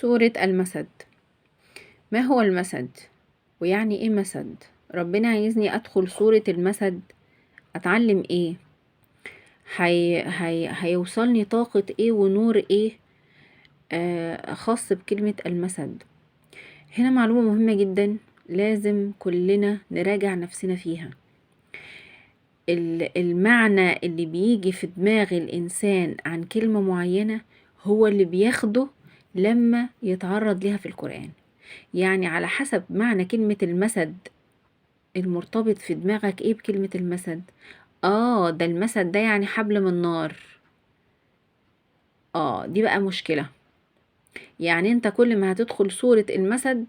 سورة المسد. ما هو المسد؟ ويعني ايه مسد؟ ربنا عايزني ادخل سورة المسد اتعلم ايه؟ هيوصلني طاقة ايه ونور ايه خاص بكلمة المسد؟ هنا معلومة مهمة جدا لازم كلنا نراجع نفسنا فيها. المعنى اللي بيجي في دماغ الإنسان عن كلمة معينة هو اللي بياخده لما يتعرض لها في القرآن. يعني على حسب معنى كلمة المسد المرتبط في دماغك ايه بكلمة المسد. ده المسد ده يعني حبل من نار. دي بقى مشكلة. يعني انت كل ما هتدخل سورة المسد،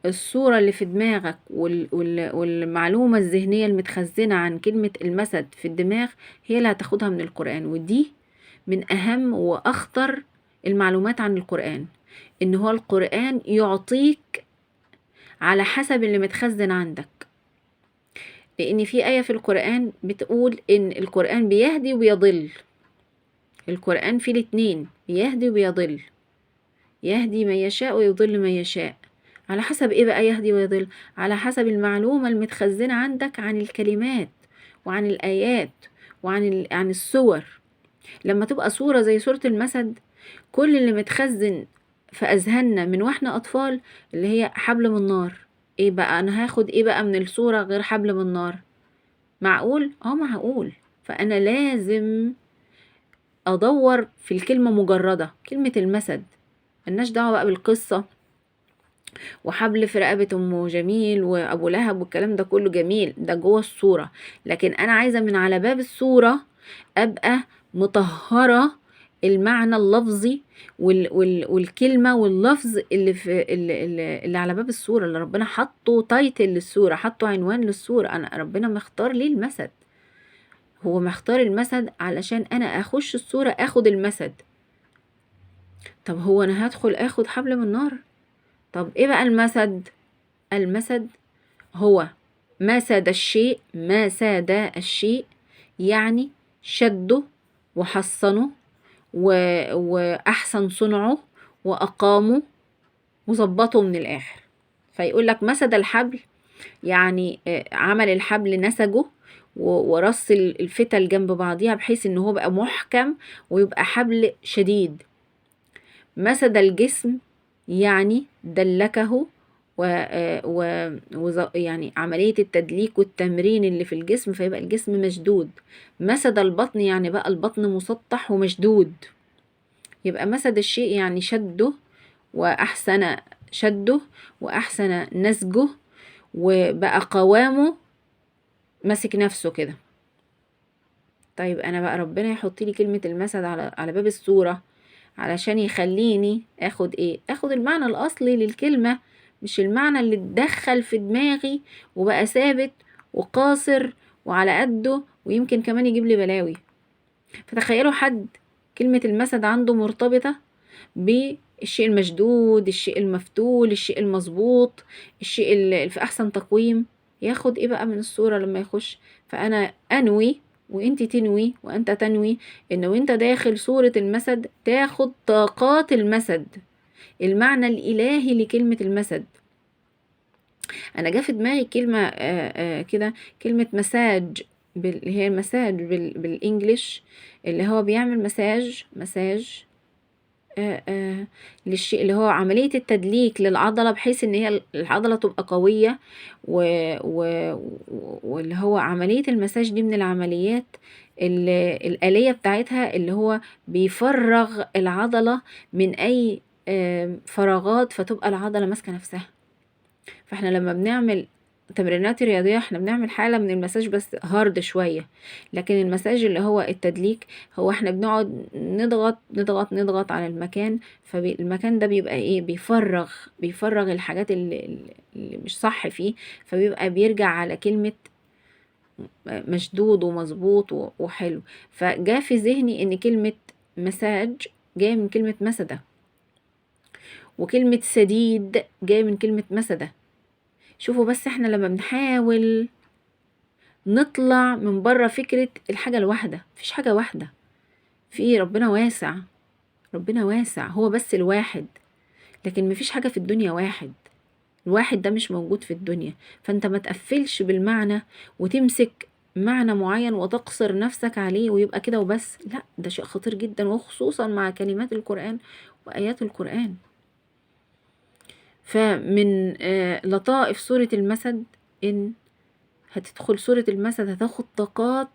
الصورة اللي في دماغك والمعلومة الذهنية المتخزنة عن كلمة المسد في الدماغ هي اللي هتاخدها من القرآن. ودي من أهم وأخطر المعلومات عن القرآن، إن هو القرآن يعطيك على حسب اللي متخزن عندك. لأن في آية في القرآن بتقول إن القرآن بيهدي وبيضل. القرآن فيه الاتنين، بيهدي وبيضل، يهدي من يشاء ويضل من يشاء. على حسب إيه بقى يهدي ويضل؟ على حسب المعلومة المتخزنة عندك عن الكلمات وعن الآيات وعن عن السور. لما تبقى سورة زي سورة المسد، كل اللي متخزن في أذهاننا من واحنا أطفال اللي هي حبل من نار. إيه بقى أنا هاخد إيه بقى من السورة غير حبل من نار؟ معقول؟ معقول. فأنا لازم أدور في الكلمة مجردة، كلمة المسد ملناش دعوة بقى بالقصة وحبل في رقبة أم جميل وأبو لهب والكلام ده كله جميل، ده جوه الصورة. لكن أنا عايزة من على باب الصورة أبقى مطهرة المعنى اللفظي والكلمة واللفظ اللي في اللي على باب الصورة، اللي ربنا حطه تايتل للصورة، حطه عنوان للصورة. أنا ربنا مختار ليه المسد؟ هو مختار المسد علشان أنا أخش الصورة أخد المسد. طب هو أنا هدخل أخد حبل من نار؟ طب إيه بقى المسد؟ المسد هو ما ساد الشيء، ما ساد الشيء يعني شده وحصنه وأحسن صنعه وأقامه وظبطه من الآخر. فيقول لك مسد الحبل يعني عمل الحبل نسجه ورص الفتل جنب بعضيها بحيث إن هو بقى محكم ويبقى حبل شديد. مسد الجسم يعني دلكه يعني عملية التدليك والتمرين اللي في الجسم، فيبقى الجسم مشدود. مسد البطن يعني بقى البطن مسطح ومشدود. يبقى مسد الشيء يعني شده وأحسن شده وأحسن نسجه وبقى قوامه ماسك نفسه كده. طيب أنا بقى ربنا يحط لي كلمة المسد على باب السورة علشان يخليني اخد ايه؟ اخد المعنى الاصلي للكلمة، مش المعنى اللي اتدخل في دماغي وبقى ثابت وقاصر وعلى قده ويمكن كمان يجيب لي بلاوي. فتخيلوا حد كلمة المسد عنده مرتبطة بالشيء المشدود، الشيء المفتول، الشيء المظبوط، الشيء اللي في احسن تقويم، ياخد ايه بقى من الصورة لما يخش؟ فانا انوي وانت تنوي وانت تنوي ان وانت داخل سورة المسد تاخد طاقات المسد، المعنى الالهي لكلمة المسد. انا جا في دماغي كلمة كده، كلمة مساج، اللي هي المساج بالانجليش، اللي هو بيعمل مساج للشيء اللي هو عملية التدليك للعضلة بحيث ان هي العضلة تبقى قوية، واللي هو عملية المساج دي من العمليات الآلية بتاعتها اللي هو بيفرغ العضلة من أي فراغات، فتبقى العضلة ماسكة نفسها. فاحنا لما بنعمل تمرينات رياضية احنا بنعمل حالة من المساج بس هارد شوية، لكن المساج اللي هو التدليك هو احنا بنقعد نضغط نضغط نضغط على المكان، فالمكان ده بيبقى ايه؟ بيفرغ الحاجات اللي مش صح فيه، فبيبقى بيرجع على كلمة مشدود ومظبوط وحلو. فجاء في ذهني ان كلمة مساج جاية من كلمة مسدة، وكلمة سديد جاية من كلمة مسدة. شوفوا بس احنا لما بنحاول نطلع من بره فكرة الحاجة الواحدة، مفيش حاجة واحدة، في ربنا واسع، ربنا واسع، هو بس الواحد. لكن مفيش حاجة في الدنيا واحد، الواحد ده مش موجود في الدنيا. فانت ما تقفلش بالمعنى وتمسك معنى معين وتقصر نفسك عليه ويبقى كده وبس، لا، ده شيء خطير جدا، وخصوصا مع كلمات القرآن وآيات القرآن. فمن لطائف سورة المسد إن هتدخل سورة المسد هتاخد طاقات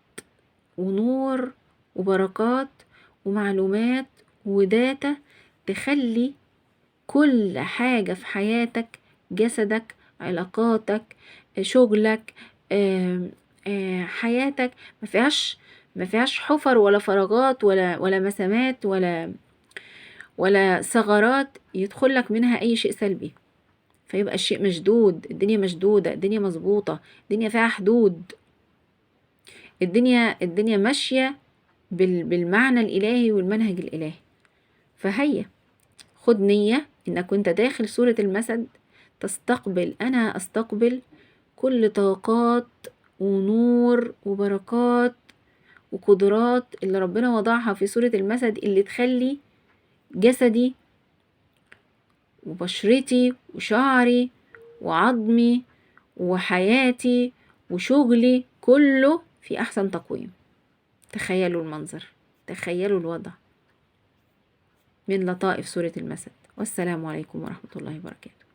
ونور وبركات ومعلومات وداتا تخلي كل حاجة في حياتك، جسدك، علاقاتك، شغلك، حياتك، ما فيهاش حفر ولا فراغات ولا مسامات ولا ثغرات يدخل لك منها أي شيء سلبي. فيبقى الشيء مشدود، الدنيا مشدودة، الدنيا مظبوطة، الدنيا فيها حدود، الدنيا ماشية بالمعنى الإلهي والمنهج الإلهي. فهيا خد نية إنك وإنت داخل سورة المسد تستقبل، أنا أستقبل كل طاقات ونور وبركات وقدرات اللي ربنا وضعها في سورة المسد، اللي تخلي جسدي وبشرتي وشعري وعظمي وحياتي وشغلي كله في أحسن تقويم. تخيلوا المنظر، تخيلوا الوضع. من لطائف سورة المسد. والسلام عليكم ورحمة الله وبركاته.